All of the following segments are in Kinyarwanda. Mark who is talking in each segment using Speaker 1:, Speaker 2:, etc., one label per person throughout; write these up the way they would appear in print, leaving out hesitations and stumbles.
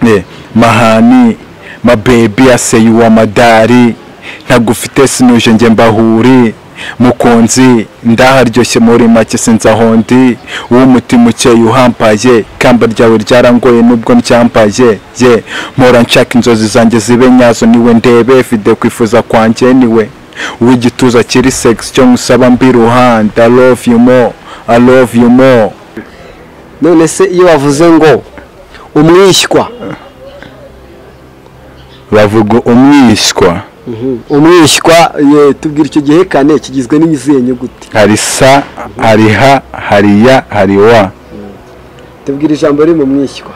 Speaker 1: Ne mahani, my baby, I say you are my daddy. Ntagufite sinuje njye mbahuri. Mukunzi ndaharyoshye, muri make sinzi aho ndi. Uw'umutima ukeye uhampaye, ikamba ryawe ryarangoye nubwo ndyambaye. Ye mpora nshaka inzozi zanjye zibe nyazo, niwe ndebe fide kwifuza kwanjye, niwe uw'igituza kiri sex cyo nkusaba mbi ruhande. I love you more, I love you more.
Speaker 2: None se iyo wavuze ngo umwishywa?
Speaker 1: Bavuga umwishywa?
Speaker 2: Umwishywa ye, tubwira icyo gihekane kigizwe n'izihe nyuguti?
Speaker 1: Hari sa, hari ha, hari ya, hari wa.
Speaker 2: Tubwira ijambo riri mu mwishywa.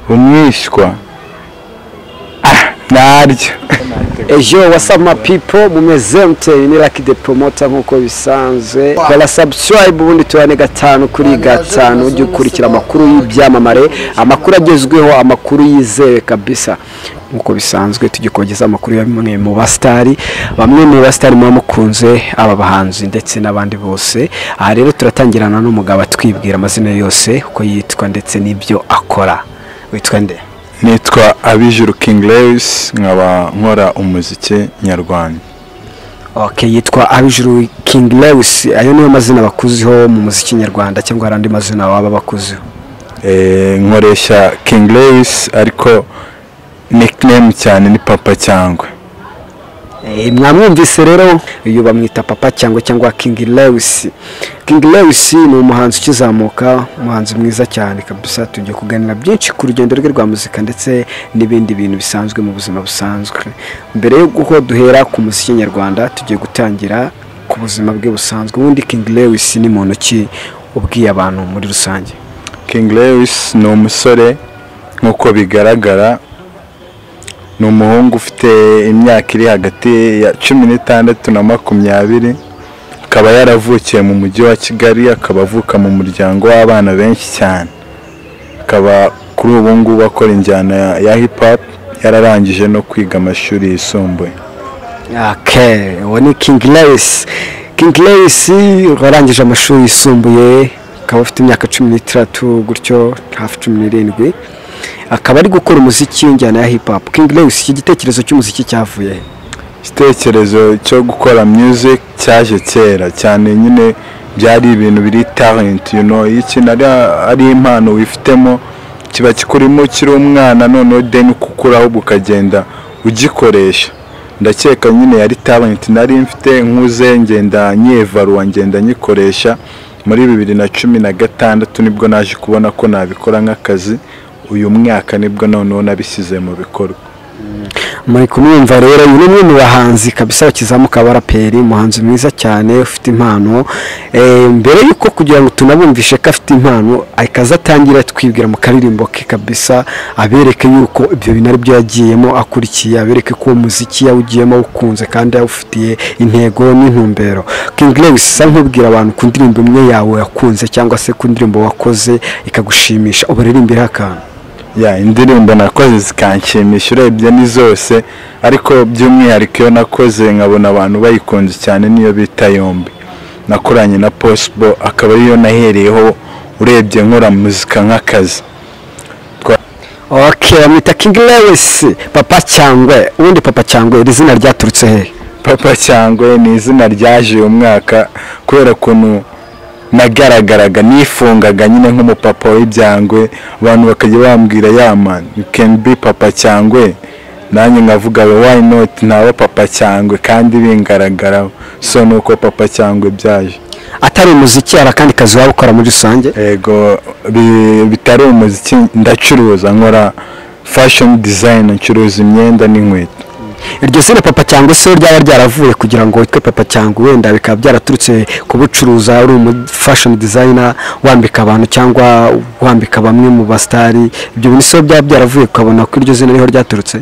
Speaker 1: Umwishywa, ah, naryo.
Speaker 2: Ejo, what's up my people, mumeze mute? Ni Lucky the Promoter nk'uko bisanzwe. Kora subscribe ubundi tubane gatanu kuri gatanu, ujye ukurikira amakuru y'ibyamamare, amakuru agezweho, amakuru yizewe kabisa. Nk'uko bisanzwe tujye kogeza amakuru ya bamwe mu basitari, bamwe mu basitari muba mukunze, aba bahanzi ndetse n'abandi bose. Aha rero turatangirana n'umugabo atwibwira amazina yose, uko yitwa ndetse n'ibyo akora. Witwa nde?
Speaker 1: Nitwa Abijuru King Lewis, nkaba nkora umuziki nyarwanda.
Speaker 2: Okay, yitwa Abijuru King Lewis. Ayo niyo mazina bakuziho mu muziki nyarwanda cyangwa hari andi mazina waba bakuziho?
Speaker 1: Nkoresha King Lewis, ariko nickname cyane ni Papa Cyangwe.
Speaker 2: Mwamwumvise rero, uyu bamwita Papa cyangwa King Lewis. King Lewis ni umuhanzi ukizamuka, umuhanzi mwiza cyane kabisa. Tugiye kuganira byinshi ku rugendo rwe rwa muzika ndetse n'ibindi bintu bisanzwe mu buzima busanzwe. Mbere y'uko duhera ku muziki nyarwanda, tugiye gutangira ku buzima bwe busanzwe. Ubundi King Lewis ni muntu ki ubwiye abantu muri rusange?
Speaker 1: King Lewis ni umusore nk'uko bigaragara, ni umuhungu ufite imyaka iri hagati ya 16 na 20, akaba yaravukiye mu mujyi wa Kigali, akaba avuka mu muryango w'abana benshi cyane, akaba kuri ubu ngubu akora injyana ya hip hop, yararangije no kwiga amashuri yisumbuye.
Speaker 2: Okay, uwo ni King Lewis. King Lewis warangije amashuri yisumbuye, akaba afite imyaka 16 gutyo, hafi 17, akaba ari gukora umuziki w'injyana ya hip hop. King Lewis, iki gitekerezo cy'umuziki cyavuye he?
Speaker 1: Igitekerezo cyo gukora music cyaje kera cyane nyine, byari ibintu biri talent, iyo ikintu ari impano wifitemo kiba kikurimo ukiri umwana, noneho then uko ukura ahubwo ukagenda ugikoresha. Ndakeka nyine yari talent nari mfite, nkuze ngenda nyevaruwa, ngenda nyikoresha. Muri 2016 nibwo naje kubona ko nabikora nk'akazi. Uyu mwaka nibwo noneho nabishyize mu bikorwa.
Speaker 2: Muri kumwumva rero, uyu ni umwe mu bahanzi kabisa bakizamuka, abaraperi, umuhanzi mwiza cyane ufite impano. Mbere yuko kugira ngo tunabumvishe ko afite impano, akaza atangira twibwira mu karirimbo ke kabisa, abereke yuko ibyo bintu ari byo yagiyemo akurikiye, abereke ko uwo muziki yawugiyemo awukunze kandi yawufitiye intego n'intumbero. King Lewis, sa nkubwira abantu ku ndirimbo imwe yawe yakunze cyangwa se ku ndirimbo wakoze ikagushimisha, ubaririmbire akantu.
Speaker 1: Ya, indirimbo nakoze zikanshimisha urebye ni zose, ariko by'umwihariko iyo nakoze nkabona abantu bayikunze cyane niyo bita Yombi, nakoranye na Possible, akaba ariyo nahereyeho urebye nkora muzika nk'akazi.
Speaker 2: Okay, bamwita King Lewis, Papa Cyangwe. Ubundi Papa Cyangwe iri zina ryaturutse hehe?
Speaker 1: Papa Cyangwe ni izina ryaje uyu mwaka kubera ukuntu nagaragaraga, nifungaga nyine nk'umupapa w'ibyangwe, abantu bakajya bambwira: "Yeah man, you can be Papa Cyangwe." Nanjye nkavuga: "Why not ntaba Papa Cyangwe kandi bingaragaraho?" So nuko Papa Cyangwe byaje.
Speaker 2: Atari umuziki, hari akandi kazi waba ukora muri rusange?
Speaker 1: Ego, bitari umuziki ndacuruza, nkora fashion design, ncuruza imyenda n'inkweto.
Speaker 2: Iryo zina Papa Cyangwe se ryaba ryaravuye kugira ngo witwe Papa Cyangwe, wenda bikaba byaraturutse kubucuruza, uri umu fashion designer wambika abantu cyangwa wambika bamwe mu basitari, ibyo bintu se byaba byaravuye ukabona ko iryo zina ariho ryaturutse?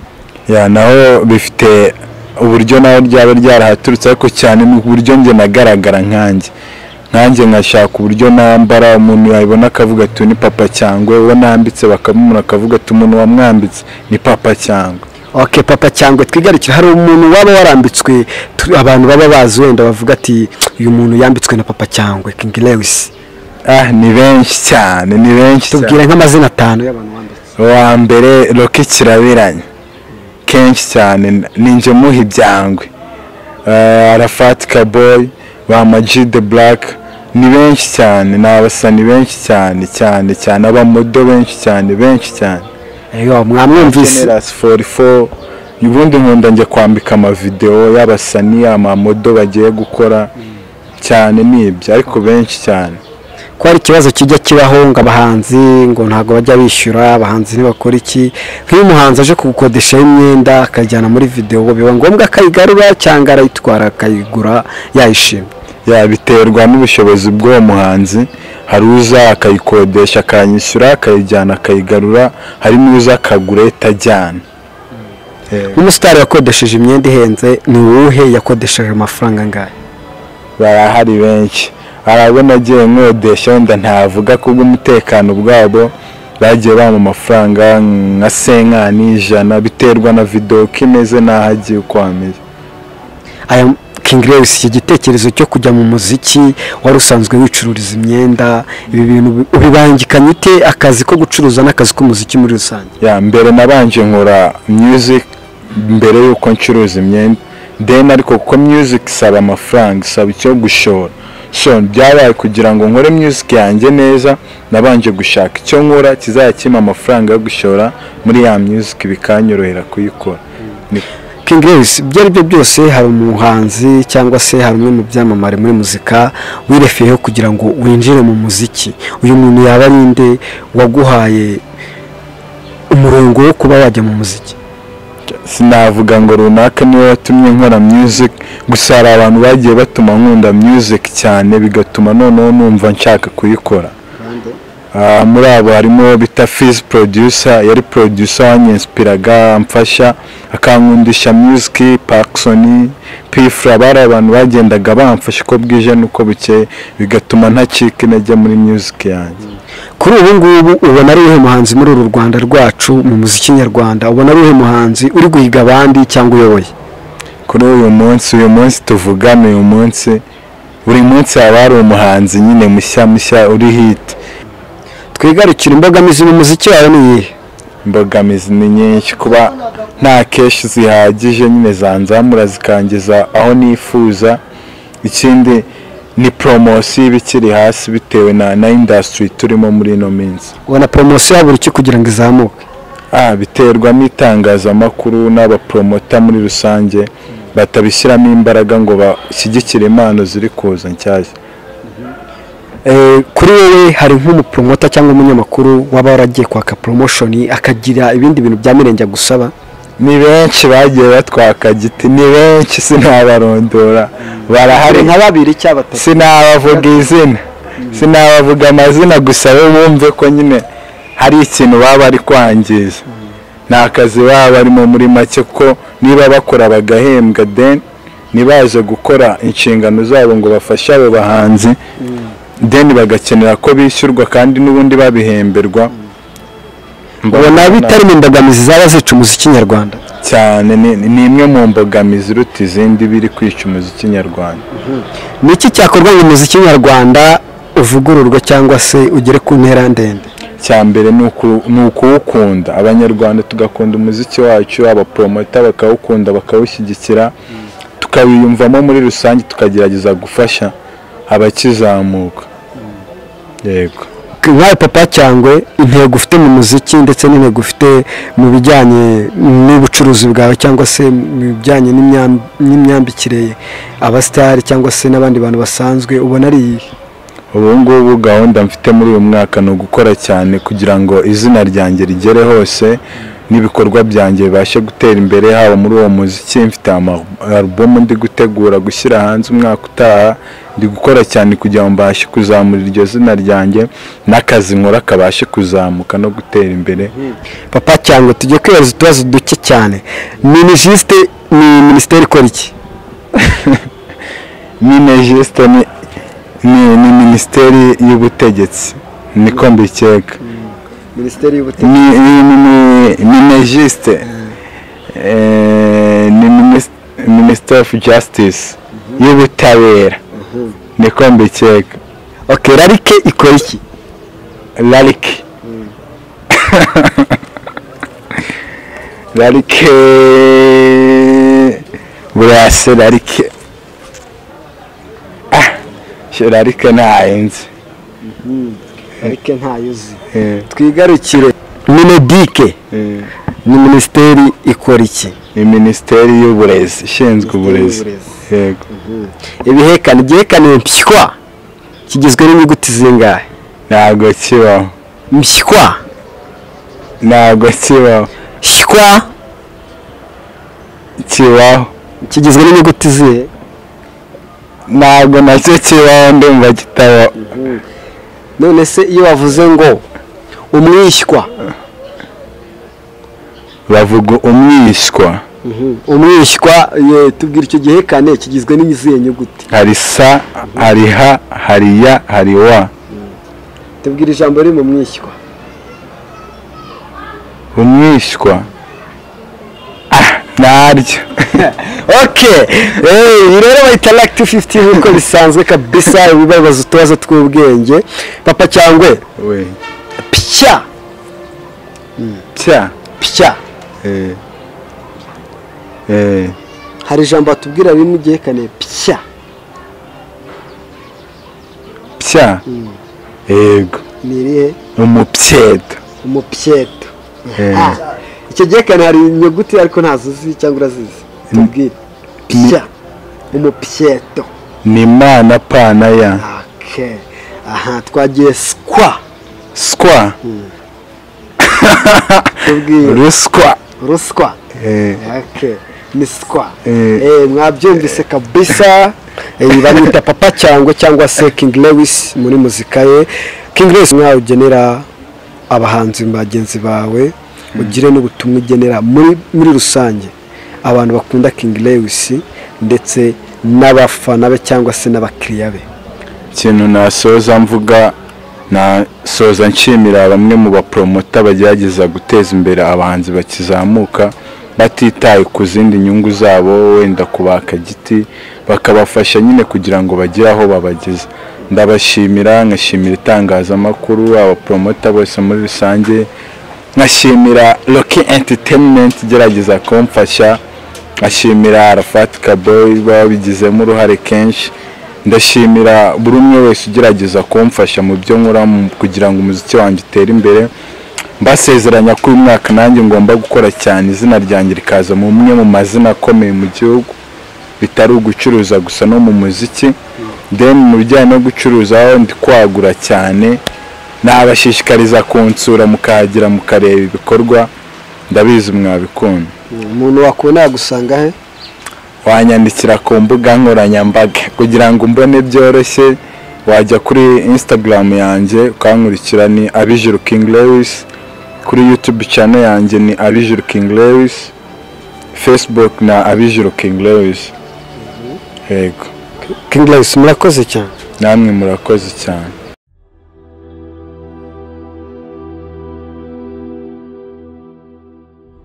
Speaker 1: Ya, naho bifite uburyo naho ryaba ryarahaturutse, ariko cyane ni uburyo njye nagaragara nkanjye nkashaka uburyo nambara, umuntu yabibona akavuga ati: "Ni Papa Cyangwe." Uwo nambitse bakamubona akavuga ati: "Umuntu wamwambitse ni Papa Cyangwe."
Speaker 2: Okay, Papa Cyangwe, twigarukira, hari umuntu waba warambitswe abantu baba bazi wenda bavuga ati: "Uyu muntu yambitswe na Papa Cyangwe King Lewis"?
Speaker 1: Ni benshi cyane, ni benshi cyane.
Speaker 2: Tubwire nk'amazina 5 y'abantu wambitse.
Speaker 1: Uwa mbere Rocky Kirabiranya, kenshi cyane ninjye muha ibyangwe. Arafat Kaboy, ba Majid the Black, ni benshi cyane, ni abasani benshi cyane cyane cyane, abamodo benshi cyane, benshi cyane.
Speaker 2: Eyo mwamwumvise.
Speaker 1: Generous 44. Ubundi nkunda njya kwambika amavideo y'abasani, amamodo bagiye gukora cyane, nibyo ariko benshi cyane.
Speaker 2: Ko hari ikibazo kijya kibaho ngo abahanzi ngo ntago bajya bishyura, abahanzi ntibakora iki. Nk'iyo umuhanzi aje kugukodesha imyenda akajyana muri video, biba ngombwa akayigarura cyangwa arayitwara akayigura yayishimye?
Speaker 1: Biterwa n'ubushobozi bw'uwo muhanzi. Hari uza akayikodesha akanyishyura akayijyana akayigarura, hari n'uza akagura itajyana.
Speaker 2: Umusitari wakodesheje imyenda ihenze ni uwuhe? Yakodesheje amafaranga angahe?
Speaker 1: Barahari benshi. Arabona agiye nkodesha wenda ntavuga kubw'umutekano bwabo, bagiye bampa amafaranga nka 50, 100, biterwa na video ko imeze n'aho agiye uko ameze.
Speaker 2: Aya King Lewis, iki gitekerezo cyo kujya mu muziki wari usanzwe wicururiza imyenda, ibi bintu ubibangikanye ute, akazi ko gucuruza n'akazi k'umuziki muri rusange?
Speaker 1: Mbere nabanje nkora music mbere yuko ncuruza imyenda, then ariko kuko music isaba amafaranga, isaba icyo gushora, so byabaye kugira ngo nkore music yanjye neza, nabanje gushaka icyo nkora kizajya kimpa amafaranga yo gushora muri ya music, bikanyorohera kuyikora.
Speaker 2: King Lewis, ibyo ari byo byose hari umuhanzi cyangwa se hari umwe mu byamamare muri muzika wirefereho kugira ngo winjire mu muziki. Uyu muntu yaba ari nde waguhaye umurongo wo kuba wajya mu muziki?
Speaker 1: Sinavuga ngo runaka niwe watumye nkora music, gusa hari abantu bagiye batuma nkunda music cyane, bigatuma noneho numva nshaka kuyikora. Muri abo harimo bita Fizz Producer, yari producer wanyinspiraga, amfasha akankundisha music, Parkson, Pifra, bari abantu bagendaga bamfasha uko bwije n'uko bukeye, bigatuma ntacika intege muri music yanjye.
Speaker 2: Kuri ubu ngubu ubona ari uwuhe muhanzi muri uru Rwanda rwacu mu muziki nyarwanda, ubona ari uwuhe muhanzi uri guhiga abandi cyangwa uyoboye?
Speaker 1: Kuri uyu munsi, uyu munsi tuvugana, uyu munsi, buri munsi haba hari umuhanzi nyine mushya mushya uri hit.
Speaker 2: Twigarukire imbogamizi mu muziki wawe ni iyihe?
Speaker 1: Imbogamizi ni nyinshi, kuba nta cash zihagije nyine zanzamura zikangiza aho nifuza. Ikindi ni promosiyo iba ikiri hasi bitewe na industry turimo muri ino minsi.
Speaker 2: Ubona promosiyo yabura iki kugira ngo izamuke?
Speaker 1: Biterwa n'itangazamakuru n'abapromota muri rusange batabishyiramo imbaraga ngo bashyigikire impano ziri kuza nshyashya.
Speaker 2: Kuri wowe hari nk'umupromota cyangwa umunyamakuru waba waragiye kwaka promotion akagira ibindi bintu bya mirenge agusaba?
Speaker 1: Ni benshi bagiye batwaka giti, ni benshi sinabarondora, barahari
Speaker 2: nka babiri cyangwa batatu.
Speaker 1: Sinabavuga izina, sinabavuga amazina, gusa bo bumve ko nyine hari ikintu baba bari kwangiza. Ni akazi baba barimo muri make, ko niba bakora bagahembwa, then ntibaze gukora inshingano zabo ngo bafashe abo bahanzi, then bagakenera ko bishyurwa kandi n'ubundi babihemberwa.
Speaker 2: Ubona bitari mu mbogamizi zaba zica umuziki nyarwanda?
Speaker 1: Cyane, ni imwe mu mbogamizi iruta izindi biri kwica umuziki nyarwanda.
Speaker 2: Ni iki cyakorwa ngo umuziki nyarwanda uvugururwe cyangwa se ugere ku ntera ndende?
Speaker 1: Icya mbere ni ukuwukunda, abanyarwanda tugakunda umuziki wacu, abapromota bakawukunda bakawushyigikira, tukawiyumvamo muri rusange, tukagerageza gufasha abakizamuka. Yego.
Speaker 2: Nkawe Papa Cyangwe, intego ufite mu muziki ndetse n'intego ufite mu bijyanye n'ubucuruzi bwawe cyangwa se mu bijyanye n'imyambikire abasitari cyangwa se n'abandi bantu basanzwe, ubona ari iyihe?
Speaker 1: Ubu ngubu gahunda mfite muri uyu mwaka ni ugukora cyane kugira ngo izina ryanjye rigere hose n'ibikorwa byanjye bibashe gutera imbere, haba muri uwo muziki. Mfite album ndi gutegura gushyira hanze umwaka utaha, ndi gukora cyane kugira ngo mbashe kuzamura iryo zina ryanjye n'akazi nkora kabashe kuzamuka no gutera imbere.
Speaker 2: Papa Cyangwe, tujye kwibaza utubazo duke cyane. Minijiste ni minisiteri ikora iki?
Speaker 1: Minijiste ni minisiteri y'ubutegetsi, niko mbikeka.
Speaker 2: Minisiteri y'ubutegetsi.
Speaker 1: Minijiste ni Minister of Justice, y'ubutabera, niko mbikeka.
Speaker 2: Okay, Rarike ikora iki?
Speaker 1: Rarike. Rarike burase Rarike. Rarike ntayenze.
Speaker 2: Rarike ntayuzi. Twigarukire Minedike. Ni minisiteri ikora iki?
Speaker 1: Ni minisiteri y'uburezi, ishinzwe uburezi. Yego.
Speaker 2: Ibihekane, igihekane mpywa kigizwe n'inyuguti zingahe?
Speaker 1: Ntabwo kibaho.
Speaker 2: Mpywa.
Speaker 1: Ntabwo kibaho.
Speaker 2: Shywa
Speaker 1: kibaho.
Speaker 2: Kigizwe n'inyuguti zihe?
Speaker 1: Ntabwo nacyo kibaho, ndumva kitabaho.
Speaker 2: None se iyo bavuze ngo umwishywa,
Speaker 1: bavuga umwishywa.
Speaker 2: Umwishywa, tubwira icyo gihekane kigizwe n'izihe nyuguti?
Speaker 1: Hari sa, hari ha, hari ya, hari wa.
Speaker 2: Tubwira ijambo riri mu mwishywa.
Speaker 1: Umwishywa naryo.
Speaker 2: Okay, rero bayita Luck 250 nkuko bisanzwe kabisa, ibibazo utubazo tw'ubwenge. Papa Cyangwe.
Speaker 1: We.
Speaker 2: Pya.
Speaker 1: Pya.
Speaker 2: Pya. Hari ijambo atubwira rimwe igihekane pya.
Speaker 1: Pya. Yego.
Speaker 2: Ni irihe?
Speaker 1: Umupyeto.
Speaker 2: Umupyeto. Icyo gihekane hari inyuguti ariko ntazo uzi cyangwa urazizi? Tubwire. Pya. Umupyeto.
Speaker 1: Ni mana pana ya.
Speaker 2: Okay. Aha, twagiye skwa.
Speaker 1: Skwa.
Speaker 2: Tubwire.
Speaker 1: Ruswa.
Speaker 2: Ruswa. Okay. Ni skwa. Mwabyumvise kabisa. Bamwita Papa Cyangwe cyangwa se King Lewis muri muzika ye. King Lewis, mwawe ugenera abahanzi bagenzi bawe, ugire n'ubutumwa ugenera muri rusange abantu bakunda King Lewis ndetse n'abafana be cyangwa se n'abakiriya be.
Speaker 1: Ikintu nasoza mvuga, nasoza nshimira bamwe mu bapromota bagerageza guteza imbere abahanzi bakizamuka batitaye ku zindi nyungu zabo, wenda kubaka giti, bakabafasha nyine kugira ngo bagere aho babageze. Ndabashimira, nkashimira itangazamakuru, abapromota bose muri rusange, nkashimira Rocky Entertainment igerageza kumfasha, nkashimira Arafat Kaboy babigizemo uruhare kenshi. Ndashimira buri umwe wese ugerageza kumfasha mu byo nkora kugira ngo umuziki wanjye utere imbere. Mbasezeranya ko uyu mwaka nanjye ngomba gukora cyane, izina ryanjye rikaza mu mwe mu mazina akomeye mu gihugu, bitari ugucuruza gusa no mu muziki. Then mu bijyanye no gucuruza aho ndi kwagura cyane, nabashishikariza kunsura mukahagira mukareba ibikorwa, ndabizi mwabikunda.
Speaker 2: Umuntu wakubona yagusanga he?
Speaker 1: Wanyandikira ku mbuga nkoranyambaga kugira ngo umbone byoroshye. Wajya kuri Instagram yanjye ukankurikira, ni Abijuru King Lewis. Kuri YouTube channel yanjye ni Abijuru King Lewis. Facebook na Abijuru King Lewis. Yego.
Speaker 2: King Lewis, murakoze cyane.
Speaker 1: Namwe murakoze cyane.